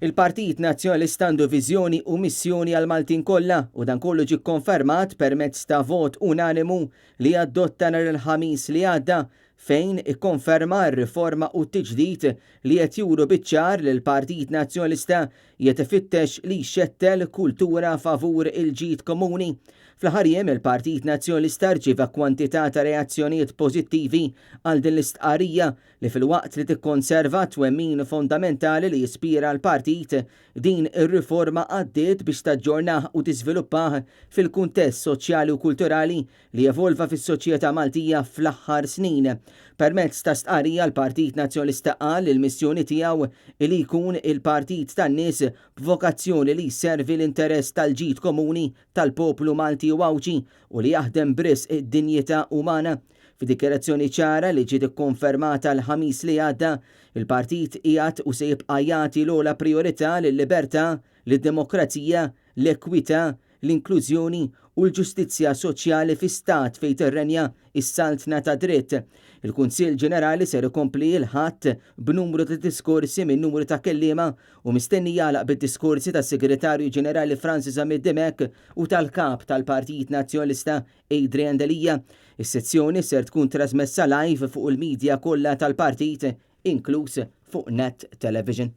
Il-Partit Nazzjonalista għandu viżjoni u missjoni għall-Maltin kollha u dan kollu ġie kkonfermat permezz ta' vot unanimu li adotta nhar il-Ħamis li għadda fejn ikkonferma r-riforma u t-tiġdid li qed juru biċ-ċar li l-Partit Nazzjonalista qiegħed ifittex li jxettel kultura favur il-ġid komuni. Fl-aħħar jiem il-Partit Nazzjonalista rċieva kwantità ta' reazzjonijiet pożittivi għal din l-istqarrija li filwaqt li tikkonserva t-twemmin fondamentali li jispira l-partit, din ir-riforma għaddiet biex taġġornah u tiżviluppah fil-kuntest soċjali u kulturali li evolva fis-soċjetà Maltija fl-aħħar snin. Permezz ta' stqarrija l-Partit Nazzjonalista qal li l-missjoni tiegħu hi li jkun il-partit tan-nies b'vokazzjoni li jservi l-interess tal-ġid komuni tal-poplu Malti u Għawdxi u li jaħdem b'risq id-dinjità umana. F'dikjarazzjoni ċara li ġiet ikkonfermata l-Ħamis li għadda, il-partit qiegħed u se jibqa' jagħti l-ogħla prijorità lil-libertà, lid-demokrazija, l-ekwità, l-inklużjoni u l-ġustizzja soċjali fi stat fejn tirrenja s-saltna tad-dritt. Il-Kunsill Ġenerali ser ikompli l-Ħadd b'numru ta' diskorsi minn numru ta' kelliema u mistenni jagħlaq bid-diskorsi tas-Segretarju Ġenerali Francis Zammit Dimech u tal-Kap tal-Partit Nazzjonalista Adrian Delia. Is-sezzjoni ser tkun trasmessa live fuq il-media kollha tal-partit, inkluż fuq Net Television.